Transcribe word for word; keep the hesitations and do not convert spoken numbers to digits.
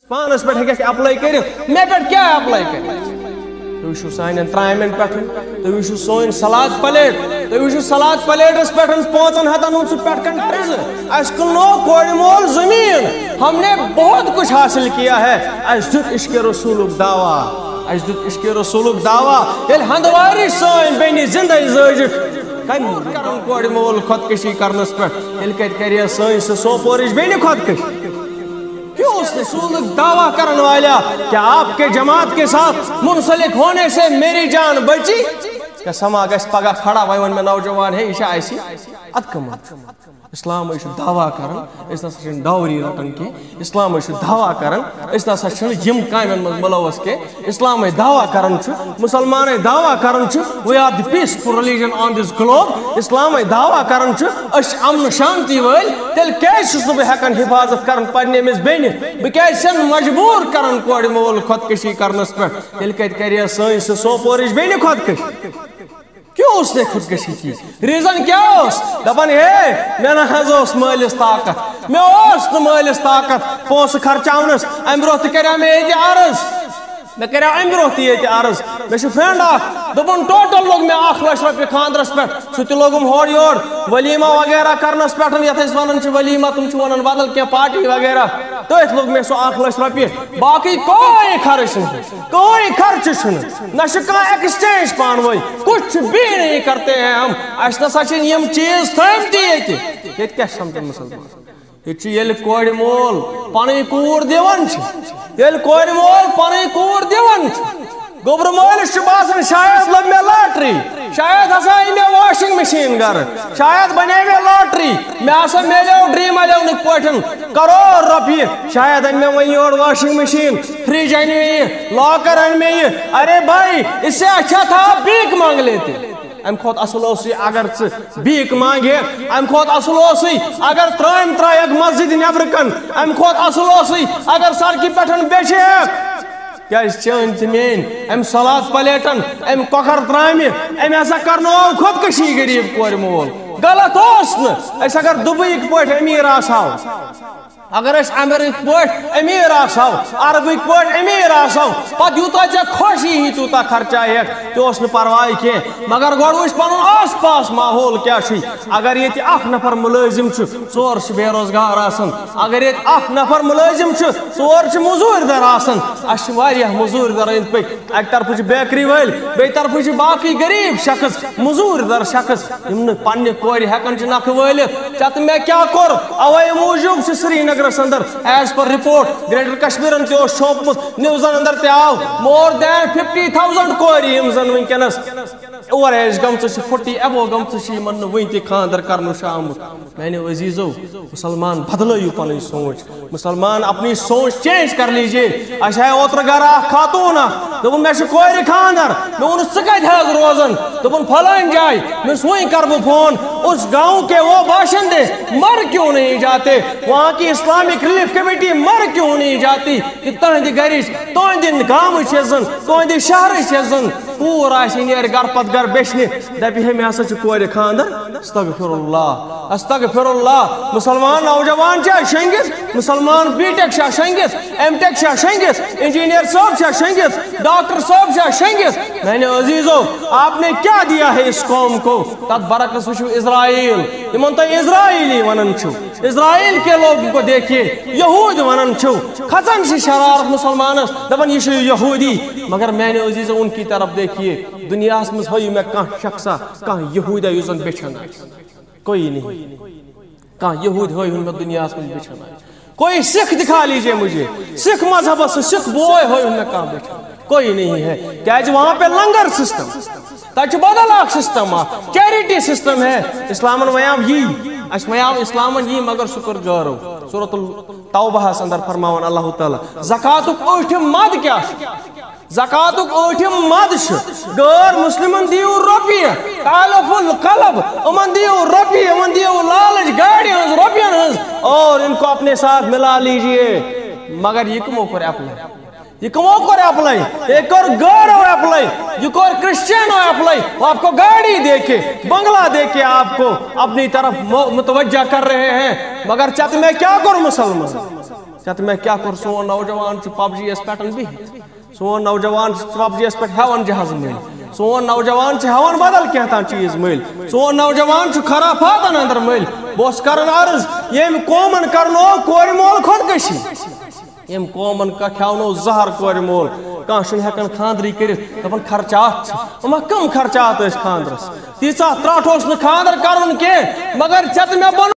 پانس پٮ۪ٹھ ہیٚککھ اپلاے کٔرِتھ، مےٚ پٮ۪ٹھ کیٛاہ اپلاے کٔرِتھ؟ تُہۍ وٕچھِو سانٮ۪ن ترٛامٮ۪ن پٮ۪ٹھ، تُہۍ وٕچھِو سٲنۍ سلاد پلیٹ، تُہۍ وٕچھِو سلاد پلیٹس پٮ۪ٹھ پانٛژن ہتن ہُنٛد سُہ پٮ۪ٹھ کن ٹرٛزٕ۔ اَسہِ کٕنو کورِ مول زٔمیٖن، ہم نے بہت کچھ حاصل کیا ہے۔ اَسہِ دیُت عشق رسولُک دعویٰ، اَسہِ دیُت عشق رسولُک دعویٰ۔ ییٚلہِ ہندوارِچ سٲنۍ بیٚنہِ زِندَے زٲجِکھ، کَمہِ موٗجوٗب کَرُن کورِ مول خۄدکٔشی کَرنَس پٮ۪ٹھ؟ تیٚلہِ کَتہِ کَرِ ہا سٲنۍ سُہ سوپورٕچ بیٚنہِ خۄدکٔشی؟ کیوں اس نے سولک دعویٰ کرن والا، کیا آپ کے جماعت کے ساتھ منسلک ہونے سے میری جان بچی؟ کیا سما گژھِ پگاہ کھڑا، وۄنۍ وَن مےٚ نوجوان، ہے، یہِ چھا اَسہِ؟ اَدٕ کَم حظ چھُ؟ اسلام ہے چھُ دعویٰ کران، أسۍ نہ سا چھِنہٕ ڈاوری رَٹان کینٛہہ۔ اسلام ہے چھُ دعویٰ کران، أسۍ نہ سا چھِنہٕ یِم کامٮ۪ن منٛز مُلوث کینٛہہ۔ اسلام ہے دعویٰ کران چھُ، مسلمان ہے دعویٰ کران چھُ، we are the peaceful religion on this globe۔ اسلام ہے دعویٰ کران چھُ، أسۍ چھِ امن شانتی وٲلۍ۔ تیٚلہِ کیازِ چھُس نہٕ بہٕ ہٮ۪کان حفاظت کرُن پننہِ أمِس بیٚنہِ؟ بہٕ کیازِ چھَس مجبوٗر کران کورِ مول خۄدکٔشی کرنس پٮ۪ٹھ؟ تیٚلہِ کتہِ کرِ ہا سٲنۍ سُہ سوپورٕچ بیٚنہِ خۄدکٔشی؟ کیوں اس نے خودکشی کی؟ ریزن کیا اوس؟ دپان، ہے، مےٚ نہ حظ اوس مٲلِس طاقت، مےٚ اوس نہٕ مٲلِس طاقت پونٛسہٕ خرچاونس۔ امہِ برونٛہہ تہِ کریٛاو مےٚ ییٚتہِ عرض، مےٚ کریٛاو امہِ برونٛہہ تہِ ییٚتہِ عرض۔ مےٚ چھُ فرینڈ اکھ، دوٚپُن، ٹوٹل لوٚگ مےٚ اکھ لچھ رۄپیہِ خانٛدرس پٮ۪ٹھ، سُہ تہِ لوٚگُم ہورٕ یورٕ، ولیمہ وغیرہ کرنس پٮ۪ٹھ، یتھ أسۍ ونان چھِ ولیمہ، تِم چھِ ونان بدل کینٛہہ، پارٹی وغیرہ، تٔتھۍ لوٚگ مےٚ سُہ اکھ لچھ رۄپیہِ، باقٕے کوے خرٕچ نہٕ۔ کوئی خرچ چھُنہٕ، نہ چھُ کانٛہہ ایکسچینج پانہٕ ؤنۍ، کچھ بھی نہیں کرتے ہیں ہم۔ اَسہِ نہ سا چھِنہٕ یِم چیٖز تھٲمتی ییٚتہِ۔ ییٚتہِ کیٛاہ چھِ سَمجھان مُسلمان؟ ییٚتہِ چھُ ییٚلہِ کورِ مول پَنٕنۍ کوٗر دِوان چھِ، ییٚلہِ کورِ مول پَنٕنۍ کوٗر دِوان چھِ، گوٚبرٕ مٲلِس چھُ باسان شاید لٔب مےٚ لاٹری، شاید ہسا أنۍ مےٚ واشنگ مشین گرٕ، شاید بنے مےٚ لاٹری، مےٚ ہسا میلیو ڈریم الیونٕکۍ پٲٹھۍ کروڑ رۄپیہِ، شاید أنۍ مےٚ وۄنۍ یورٕ واشنگ مشین، فرج انہِ مےٚ یہِ، لاکر انہِ مےٚ یہِ۔ ارے بھائی، اس سے اچھا تھا آپ بھیک مانگ لیتے۔ امہِ کھۄتہٕ اصل اوس یہِ اگر ژٕ بھیک مانگہِ ہے، امہِ کھۄتہٕ اصل اوسُے اگر ترامہِ ترایکھ مسجد نیبرٕ کن، امہِ کھۄتہٕ اصل اوسُے اگر سڑکہِ پٮ۪ٹھ بیچھِ ہے۔ کیازِ چٲنۍ تہٕ میٲنۍ امہِ سلاد پلیٹن، امہِ کۄکر ترامہِ، امہِ ہسا کرنوو خودکشی غریب کورِ مول۔ غلط اوس نہٕ، أسۍ اگر دُبیِکۍ پٲٹھۍ امیر آسہاو، اگر أسۍ امریکہٕ پٲٹھۍ امیر آسہو، عربٕکۍ پٲٹھۍ امیر آسہو، پتہٕ یوٗتاہ ژےٚ خۄش یی تیوٗتاہ خرچایکھ، تہِ اوس نہٕ پرواے کینٛہہ۔ مگر گۄڈٕ وٕچھ پنُن آس پاس ماحول کیٛاہ چھُے۔ اگر ییٚتہِ اکھ نفر مُلٲزِم چھُ، ژور چھِ بے روزگار آسان۔ اگر ییٚتہِ اکھ نفر مُلٲزِم چھُ، ژور چھِ مٔزوٗرۍ در آسان۔ اَسہِ چھِ واریاہ مٔزوٗرۍ در أنٛدۍ پٔکۍ۔ اَکہِ طرفہٕ چھِ بیکری وٲلۍ، بیٚیہِ طرفہٕ چھِ باقٕے غریٖب شخص، مٔزوٗرۍ در شخص، یِم نہٕ پننہِ کورِ ہٮ۪کان چھِ نکھٕ وٲلِتھ۔ ژےٚ تہٕ مےٚ کیٛاہ کوٚر؟ اوے موٗجوٗب چھِ سرینگرس اندر، as per report، گریٹر کشمیرن تہِ اوس چھوپمُت، نِوزن اندر تہِ آو، more than fifty thousand کورِ، یِم زن وٕنکیٚنس اور ایج گٔمژٕ چھِ، forty above گٔمژٕ چھِ، یِمن نہٕ وٕنہِ تہِ خانٛدر کرنہٕ چھُ آمُت۔ میانیو عزیزو، مسلمان بدلٲیِو پنٕنۍ سونچ، مسلمان اپنی سونچ چینج کر لیجیے۔ اسہِ آیہِ اوترٕ گرٕ اکھ خاتوٗن اکھ، دوٚپُن، مےٚ چھُ کورِ خانٛدر۔ مےٚ ووٚنُس، ژٕ کتہِ حظ روزان؟ دوٚپُن، فلٲنۍ جایہِ۔ مےٚ ووٚنُس، وۄنۍ کرٕ بہٕ فون، اس گاؤں کے وہ باشندے مر کیوں نہیں جاتے، وہاں کی اسلامک ریلیف کمیٹی مر کیوں نہیں جاتی، کہ تہنٛدِ گرِچ، تہنٛدِ گامٕچ یۄس زن، تہنٛدِ شہرٕچ یۄس زن کوٗر آسہِ، یہِ نیرِ گرٕ پتہٕ گرٕ بیچھنہِ، دپہِ ہے، مےٚ ہسا چھُ کورِ خانٛدر۔ استغفر اللہ، استغفر اللہ۔ مسلمان نوجوان چھا شنگِتھ، مسلمان بی ٹیک چھا شنگِتھ، ایم ٹیک چھا شنگِتھ، انجینئر صٲب چھا شنگِتھ، ڈاکٹر صٲب چھا شنگِتھ؟ میانہِ عزیزو، آپ نے کیا دیا ہے اس قوم کو؟ تتھ برعکس وٕچھِو اسرائیل، یِمن تُہۍ اسرائیلی ونان چھِو، اسرائیل کے لوگوں کو دیکھیے، یہود ونان چھِو، کھژان چھِ شرارت مسلمانس، دپان، یہِ چھُ یہودی۔ مگر میانہِ عزیزو، ان کی طرف دیکھیے، دُنیاہس منٛز ہٲیِو مےٚ کانٛہہ شخصا، کانٛہہ یہودیا یُس زن بیچھان آسہِ؟ کوئی نہیں۔ کانٛہہ یہود ہٲیہُن مےٚ دُنیاہس منٛز بیچھان آسہِ؟ کوئی سکھ دکھا لیجیے مجھے، سکھ مذہبس سۭتۍ سکھ بوے ہٲیہُن مےٚ کانٛہہ بیچھان؟ کوئی نہیں ہے۔ کیازِ وہاں پہ لنگر سسٹم، تتہِ چھُ بدل اکھ سسٹم، اکھ چیریٹی سسٹم ہے۔ اسلامن ویاو یی، اسہِ ویاو اسلامن یی، مگر سُہ کوٚر غٲرو۔ سورۃ التوبہس اندر فرماوان اللہ تعالیٰ، زکاتُک ٲٹھِم مد کیٛاہ چھُ؟ زکاتُک ٲٹھِم مد چھُ، غٲر مسلمن دِیِو رۄپیہِ، تالف القلب، یِمن دِیِو رۄپیہِ، یِمن دِیِو لالچ گاڑِ ہٕنٛز، رۄپین ہٕنٛز، اور ان کو اپنے ساتھ ملا لیجیے۔ مگر یہِ کٕمو کوٚر اپلاے؟ یہِ کٕمو کوٚر اپلاے؟ یہِ کوٚر غٲرو اپلاے، یہِ کوٚر کرسچینو اپلاے۔ وہ آپ کو گاڑی دے کے، بنگلہ دے کے آپ کو اپنی طرف مو-، متوجہ کر رہے ہیں۔ مگر ژےٚ تہٕ مےٚ کیٛاہ کوٚر مسلمان؟ ژےٚ تہٕ مےٚ کیٛاہ کوٚر؟ سون نوجوان چھُ پب جی یس پٮ۪ٹھ بِہِتھ، سون نوجوان چھُ پب جی یس پٮ۪ٹھ ہٮ۪وان جہازٕ مٔلۍ، سون نوجوان چھُ ہٮ۪وان بدل کینٛہہ تام چیٖز مٔلۍ، سون نوجوان چھُ خرافاتن اندر مٔلۍ۔ بہٕ اوسُس کران عرض، ییٚمۍ قومن کرنو کورِ مول خودکشی، ییٚمۍ قومن کا کھیاونو زہر کورِ مول، کانٛہہ چھُنہٕ ہٮ۪کان خانٛدرٕے کٔرِتھ، دپان خرچات چھِ۔ وۄنۍ کم خرچات ٲسۍ خانٛدرس؟ تیٖژاہ ترٛٹھ اوس نہٕ خانٛدر کرُن کینٛہہ، مگر ژےٚ تہٕ مےٚ بنوو